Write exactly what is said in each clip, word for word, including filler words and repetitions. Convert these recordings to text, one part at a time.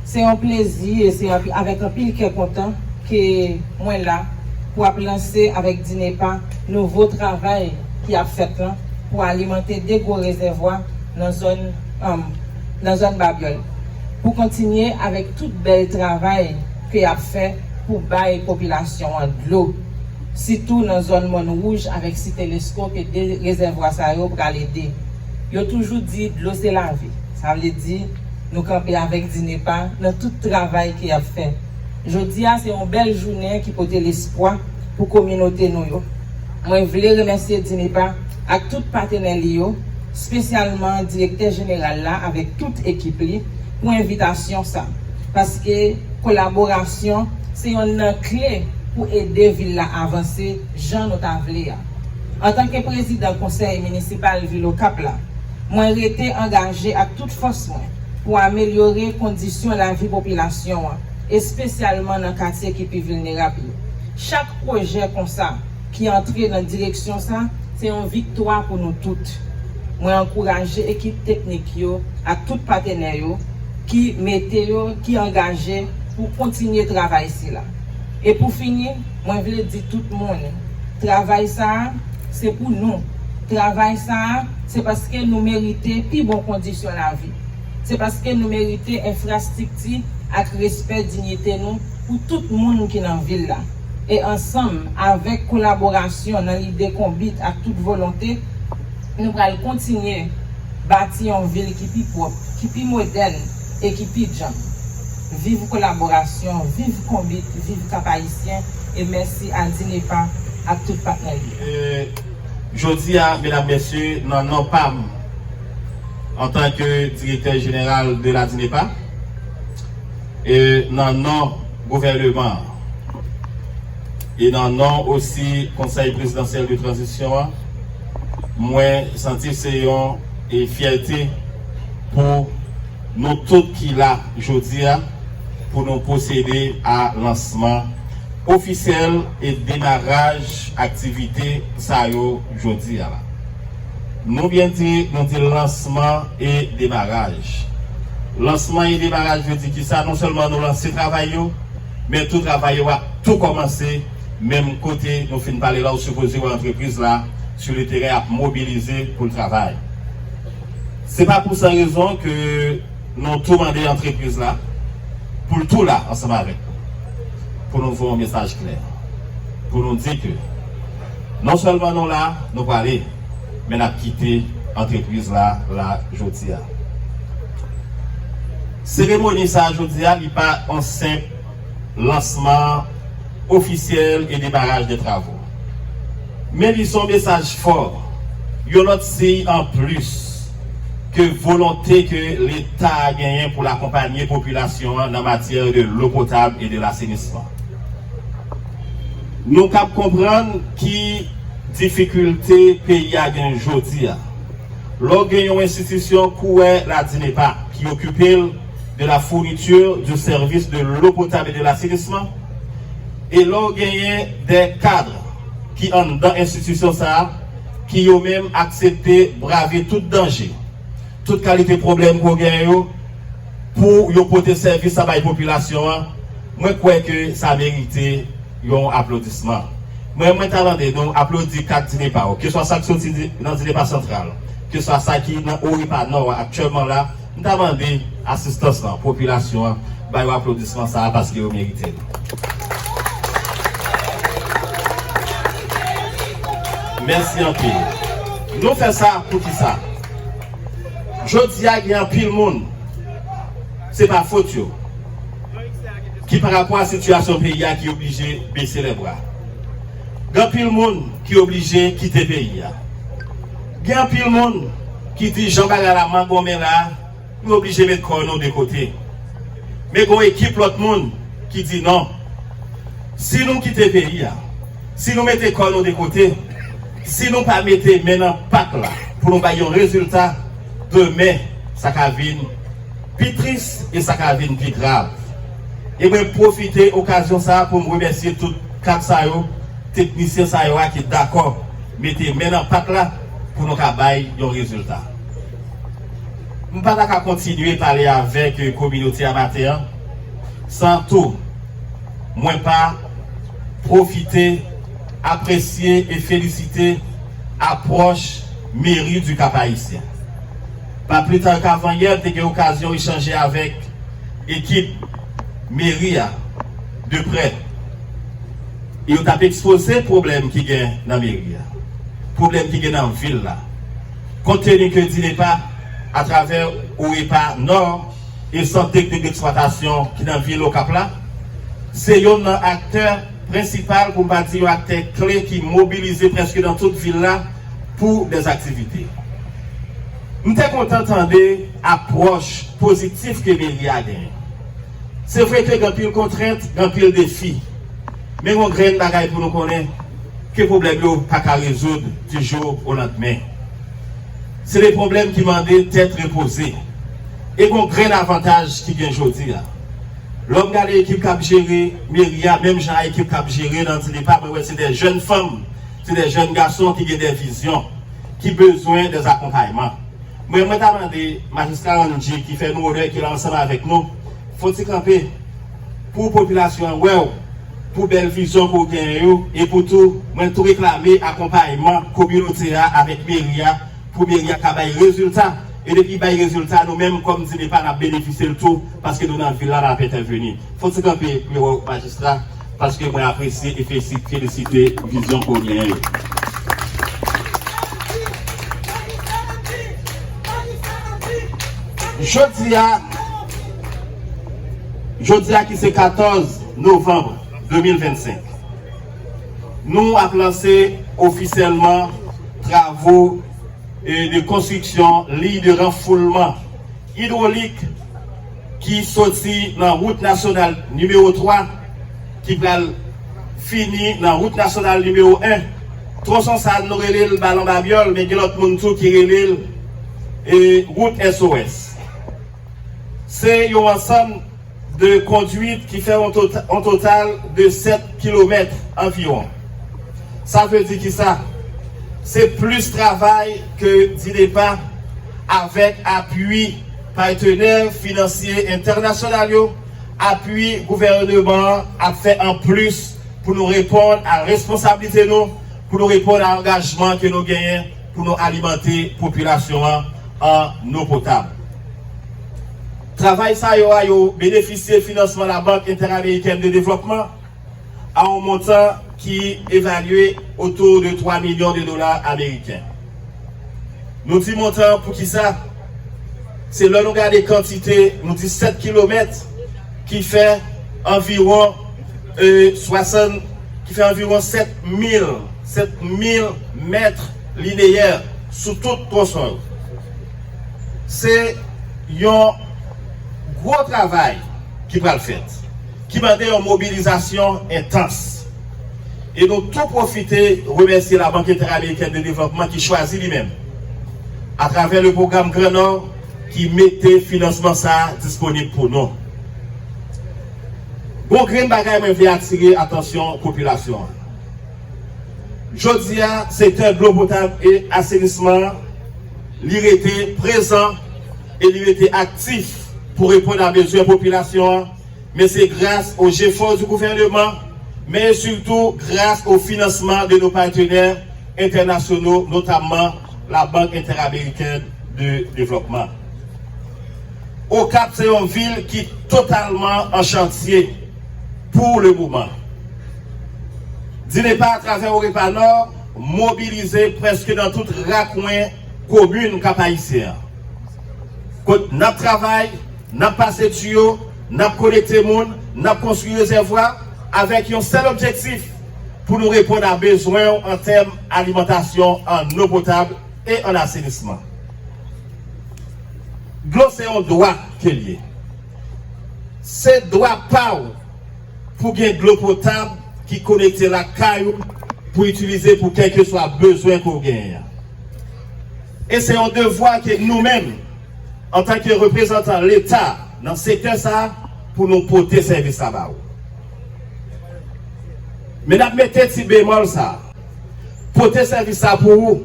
Se yon plezi e se anpi- avèk anpil kè kontan ke mwen la pou ap lanse avèk DINEPA nouvo travay ki ap fèt lan pou alimante de gwo rezèvwa nan zòn, um, nan zòn Babyòl. Pou kontinye avèk tout bèl travay ke y ap fè pou bay popilasyon an dlo, sitou nan zòn Mòn Wouj avèk Site Lesko ke de rezèvwa sa yo pral ede. Yo toujou di dlo se lavi. Sa vle di nou kanpe avèk DINEPA nan tout travay ke y ap fè. Jodi a se yon bèl jounen ki pote lespwa pou kominote nou yo. Mwen vle remèsye DINEPA ak tout patenè li yo, espesyalman direktè jeneral la avèk tout ekip li pou envitasyon sa, paske kolaborasyon se yonn nan kle pou ede vil la avanse jan nou ta vle a. Antanke prezidan konsèy minisipal vil Okap la, mwen rete angaje ak tout fòs mwen pou amelyore kondisyon lavi popilasyon an, espesyalman nan katye ki pi vilnerab yo. Chak pwojè konsa ki antre nan direksyon sa, se yon viktwa pou nou tout. Mwen ankouraje ekip teknik yo ak tout patenè yo ki mete yo, ki angaje pou kontinye travay sila. E pou fini, mwen vle di tout moun, travay sa a, se pou nou. Travay sa a, se paske nou merite pi bon kondisyon lavi. Se paske nou merite enfrastrikti ak respè diyite nou pou tout moun ki nan vil la. E ansanm, avèk kolaborasyon nan lide konbit ak tout volonte, nou pral kontinye bati yon vil ki pi pwòp, ki pi modèn e ki pi djanm. Viv kolaborasyon, viv konbit, viv Kap Ayisyen, e mèsi a DINEPA ak tout patnè li yo. E jodi a, medam, mesye, nan non pa m, antanke direktè jeneral de la DINEPA, e nan non gouvèneman an, e nan non osi Konsèy Prezidansyèl de Tranzisyon an, mwen santi se yon, e, fyète pou nou tout ki la jodi a, pou nou pwosede a lansman ofisyèl e demaraj aktivite sa yo jodi a la. Nou byen di, nou di lansman e demaraj. Lansman e demaraj vle di kisa? Non sèlman nou lanse travay yo, men tou travay yo ap tou kòmanse menm kote nou fin pale la, ou sipoze wè antrepriz la sou le teren ap mobilize pou l travay. Se pa pou san rezon ke nou tou mande antrepriz la pou l tou la ansanm avèk nou, pou nou voye yon mesaj klè, pou nou di ke non sèlman nou la, nou prale, men n ap kite antrepriz la, la, jodi a. Seremoni sa a jodi a, li pa yon senp lansman ofisyèl e demaraj de travo. Men li se yon mesaj fò, yon lòt siy anplis ke volonte ke Leta a genyen pou l akonpanye popilasyon an nan matyè de lo potab e de lasenisman. Nou kab konprann ki difikilte peyi a gen jodi a. Lè w gen yon enstitisyon kouwè la DINEPA ki okipe l de la fourniture du service de l'eau potable et de l'assainissement, e lè w genyen de kad ki anndan enstitisyon sa a, ki yo menm aksepte brave tout danje, tout kalite pwoblèm ke w genyen yo, pou yo pote sèvis sa bay popilasyon an, mwen kwè ke sa merite yon aplodisman. Mwen, mwen ta mande nou aplodi kad DINEPA yo, keswa sa k soti di- nan DINEPA santral, keswa sa ki nan OREPA Nò a aktyèlman la, m ta mande asistans lan, popilasyon an, ba yo aplodisman sa a paske yo merite l. Mèsi anpil. Nou fè sa pou kisa? Jodi a, gen anpil moun, se pa fòt yo, ki pa rapò a sitiyasyon peyi a ki oblije bese lè bra. Gen anpil moun ki oblije kite peyi a. Gen anpil moun ki di jan bagay la mangonmen la, nou oblije met kò nou de kote. Men gen yon ekip lòt moun ki di non. Si nou kite peyi a, si nou mete kò nou de kote, si nou pa mete men nan pat la pou nou bay yon rezilta, demen sa ka vin pi tris e sa ka vin pi grav. E mwen pwofite okazyon sa a pou m remèsye tout kad sa yo, teknisyen sa yo a ki dakò mete men nan pat la pou nou ka bay yon rezilta. M pa ta ka kontinye pale avèk, eh, kominote a maten an, San tou, mwen pa pwofite apresye e felisite apwòch meri di Kap Ayisyen. Pa pli ta k avanyè, m te gen okazyon echanje avèk ekip meri a de prè. E yo t ap ekspoze pwoblèm ki gen nan meri a, pwoblèm ki gen nan vil la. Kont teni ke DINEPA, atravè OREPA Nò e sant teknik deksplwatasyon ki nan vil Okap la, se yonn nan aktè prensipal, pou m pa di yon aktè kle ki mobilize prèske nan tout vil la pou dèzaktivite. M te kontan tande apwòch pozitif ke meri a genyen. Se vre ke gen anpil kontrent, gen anpil defi, men gon grenn bagay pou nou konnen, ke pwoblèm yo pa ka rezoud di jou o landmen. Se de pwoblèm ki mande tèt repoze. E gon grenn avantaj ki gen jodi a. Lè m gade ekip k ap jere meri a, menm jan a ekip k ap jere nan DINEPA, mwen wè se de jèn fanm, se de jèn gason ki gen de vizyon, ki bezwen de akonpayman. Mwen, mwen ta mande majistra Randji ki fè nou onè ki la ansanm avèk nou, fè yon ti kanpe pou popilasyon an wè w, pou bèl vizyon ke w genyen yo, e pou tou, mwen tou reklame akonpayman kominote a avèk meri a, pou meri a ka bay rezilta. E depi bay rezilta, nou menm kòm DINEPA n ap benefisye l tou, paske nou nan vil la, n ap entèveni. Fè yon ti kanpe pou yo wè w, majistra, paske mwen apresye e felisi-, felisite vizyon ke w genyen yo. Jodi a, jodi a ki se katòz novanm de mil vennsenk, nou ap lanse ofisyèlman travo, e, de konstriksyon liy de ranfoulman idwolik ki soti nan wout nasyonal nimewo twa, ki pral fini nan wout nasyonal nimewo en. Twonson sa a, nou rele l Balan Babyòl, men gen lòt moun tou ki rele l, e, wout S O S. Se yon ansanm de kondwit ki fè yon tota-, yon total de sèt kilomèt anviwon. Sa vle di ki sa? Se plis travay ke DINEPA, avèk apui patenè finansye entènasyonal yo, apui gouvèneman an, ap fè anplis pou nou reponn a responsablite nou, pou nou reponn a angajman ke nou genyen pou nou alimante popilasyon an an dlo potab. Travay sa yo a, yo benefisye finansman Labank Entèamerikèn de Devlòpman a yon montan ki evalye otou de twa milyon de dola ameriken. Nou di montan an poukisa? Se lè nou gade kantite, nou di sèt kilomèt, ki fè anviwon, e, swasann, ki fè anviwon sèt mil, sèt mil mèt lineyè sou tout twonson yo. Se yon gwo travay ki pral fèt, ki mande yon mobilizasyon entans. E nou tou pwofite remèsye Labank Entèamerikèn de Devlòpman ki chwazi li menm, atravè le pwogram Gran Nò, ki mete finansman sa a disponib pou nou. Gon grenn bagay mwen vle atire atansyon popilasyon an. Jodi a, sektè dlo potab e asenisman an, li rete prezan e li rete aktif pou reponn a bezwen popilasyon an, men se gras o jefò di gouvèneman, men e sitou gras o finansman de nos partenaires internationaux, notamman Labank Entèamerikèn de Devlòpman. Okap se yon vil ki totalman an chantye pou le moman. DINEPA, atravè OREPA Nò, mobilize prèske nan tout rakwen komin Kap Ayisyen an. Kot n ap travay, n ap pase tiyo, n ap konekte moun, n ap konstwi rezèvwa, avèk yon sèl objektif, pou nou reponn a bezwen w an tèm alimantasyon an dlo potab e an asenisman. Dlo se yon dwa ke l ye. Se dwa pa w pou gen dlo potab ki konekte lakay ou pou itilize pou kèlkeswa bezwen ke w genyen an. E se yon devwa ke nou menm, antanke reprezantan Leta nan sektè sa a, pou nou pote sèvis la ba ou. Men n ap mete ti bemòl sa a. Pote sèvis sa pou ou,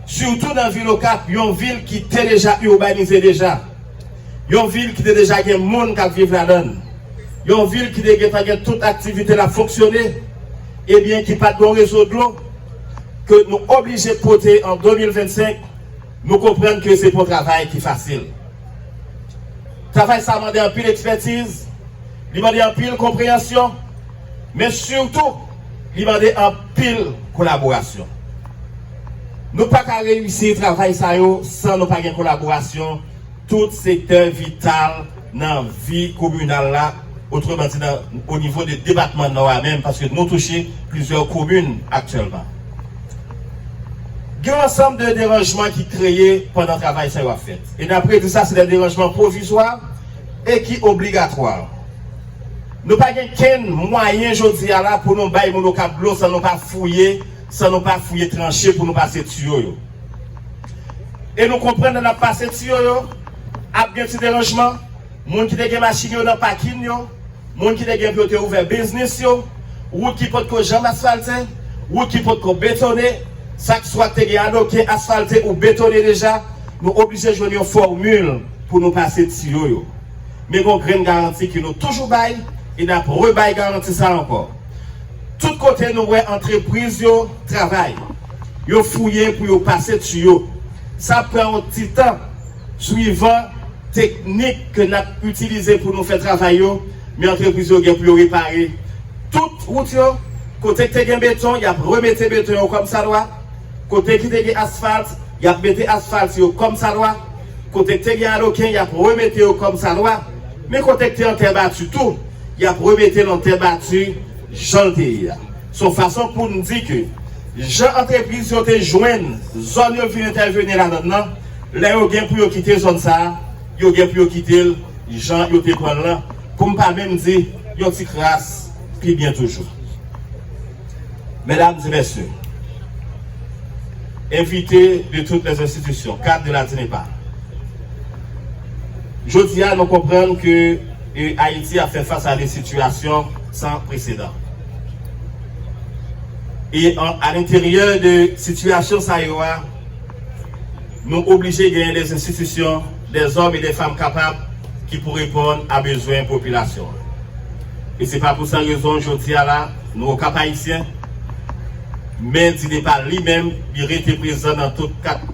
sitou nan vil Okap, yon vil ki te deja irbanize deja, yon vil ki te deja gen moun k ap viv ladan l, Yon vil ki te gentan gen tout aktivite l ap fonksyone, ebyen ki pa t gen yon rezo dlo, ke nou oblije pote an de mil vennsenk, nou konprann ke se pa yon travay ki fasil. Travay sa mande anpil ekspètiz, li mande anpil konpreyansyon, men sitou, li mande anpil kolaborasyon. Nou pa ka reyisi travay sa yo san nou pa gen kolaborasyon tout sektè vital nan vi kominal la, otreman di nan, o nivo de depatman Nò a menm, paske nou touche plizyè komin aktyèlman. Gen yon ansanm de deranjman ki kreye pandan travay sa yo ap fèt. E n ap redi sa, se de deranjman pwovizwa e ki obligatwa. Nou pa gen kenn mwayen jodi a la pou nou bay moun Okap dlo san nou pa fouye, san nou pa fouye tranche pou nou pase tiyo yo. E nou konprann lè n ap pase tiyo yo, ap gen ti deranjman, moun ki te gen machin yo nan pakin yo, moun ki te gen pou yo te ouvè biznis yo, wout ki potko janm asfalte, wout ki potko betone, sa k swa te gen adoken asfalte ou betone deja, nou oblije jwenn yon fòmil pou nou pase tiyo yo. Men gon grenn garanti ke nou toujou bay, e n ap rebay garanti sa ankò. Tout kote nou wè antrepriz yo travay, yo fouye pou yo pase tiyo. Sa pran yon ti tan, swivan teknik ke n ap itilize pou nou fè travay yo, men antrepriz yo gen pou yo repare tout wout yo. Kote k te gen beton, y ap remete beton yo kòm sa dwa. Kote ki te gen asfalt, y ap mete asfalt yo kòm sa dwa. Kote k te gen adoken, y ap remete yo kòm sa dwa. Men kote k te an tè bati tou, y ap remete l an tè bati jan l te ye a. Se yon fason pou n di ke jan antrepriz yo te jwenn zòn yo vin entèveni ladan l nan, lè yo gen pou yo kite zòn sa a, yo gen pou yo kite l jan yo te pran l lan, pou m pa menm di yon ti kras pi byen toujou. Medam e mesye, envite de toutes les institutions, cadres de la DINEPA. Jodi a, nou konprann ke, e, Ayiti ap fè fas a de sitiyasyon san presedan. E an, a lenteryè de sitiyasyon sa yo a, nou oblije genyen de enstitisyon, de zòm e de fanm kapab ki pou reponn a bezwen popilasyon an. E se pa pou san rezon, jodi a la, nou Okap Ayisyen, men DINEPA li menm, li rete prezan nan tout kat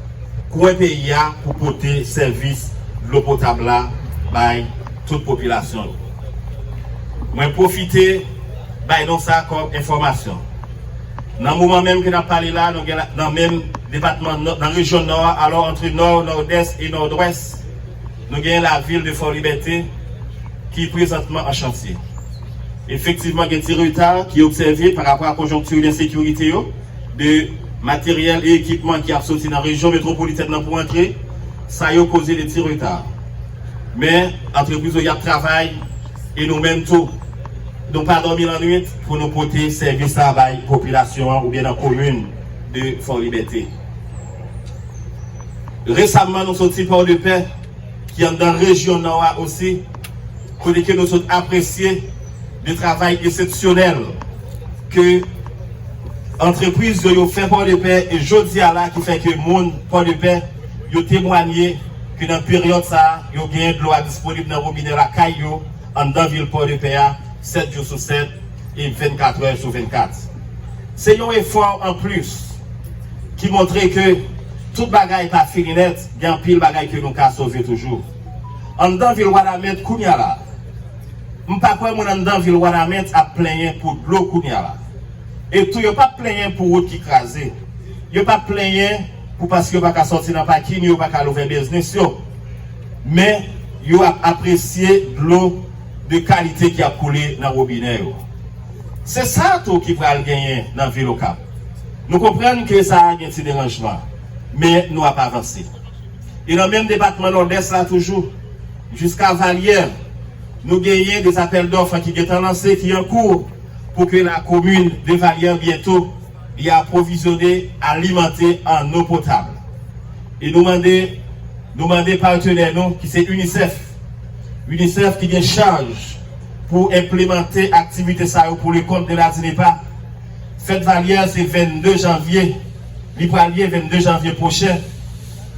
kwen peyi a pou pote sèvis dlo potab la bay tout popilasyon yo. Mwen pwofite bay nou sa kòm enfòmasyon. Nan moman menm ke n ap pale la, nou gen la, nan menm depatman Nò, nan rejyon Nò a, alò antre Nò, Nòdès e Nòdwès, nou gen lavil de Fò Libète ki prezantman an chantye. Efektivman, gen ti reta ki obsève pa rapò a konjonkti de ensekirite yo, de materyèl e ekipman ki ap soti nan rejyon metwopolitèn nan pou antre, sa yo koze de ti reta. Men, antrepriz yo y ap travay, e nou menm tou, nou pa dòmi lannwit pou nou pote sèvis sa a bay popilasyon an oubyen nan komin de Fò Libète. Resamman, nou soti Pòdepè, ki anndan rejyon Nò a osi, kote ke nou sot apresye de travay eksepsyonèl ke antrepriz yo, yo fè Pòdepè, e jodi a la ki fè ke moun Pòdepè yo temwanye ke nan peryòd sa a, yo genyen dlo a disponib nan wobinè lakay yo, anndan vil Pòdepè a, sèt jou sou sèt e vennkat è sou vennkat. Se yon efò anplis ki montre ke tout bagay pa fini nèt, gen anpil bagay ke nou ka sove toujou. Anndan vil Wanament kounye a la, m pa kwè moun anndan vil Wanament ap plenyen pou dlo kounye a la. E tou, yo p ap plenyen pou wout ki kraze. Yo p ap plenyen pou paske yo pa ka sòti nan pakin yo, yo pa ka al ouvè biznis yo. Men, yo ap apresye dlo de kalite ki ap koule nan wobinè yo. Se sa tou ki pral genyen nan vil Okap. Nou konprann ke sa a gen ti deranjman, men nou ap avanse. E nan menm depatman Nòdès la toujou, jiska Valyè, nou genyen de apèl dòf ki gentan lanse, ki an kou, pou ke la komin de Valyè byento li apwovizyone, alimante an dlo potab. E nou mande, nou mande patenè nou ki se UNICEF. UNICEF ki gen chaj pou enplimante aktivite sa yo pou le kont de la DINEPA. Fèt Valyè se vennde janvye, li pral ye vennde janvye pwochen.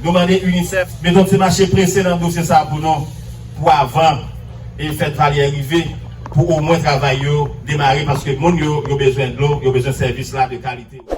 Nou mande UNICEF mete yon ti mache prese nan dosye sa pou nou, pou avan e fèt Valyè rive, pou omwen travay yo demare, paske moun yo, yo bezwen dlo, yo bezwen sèvis la de kalite.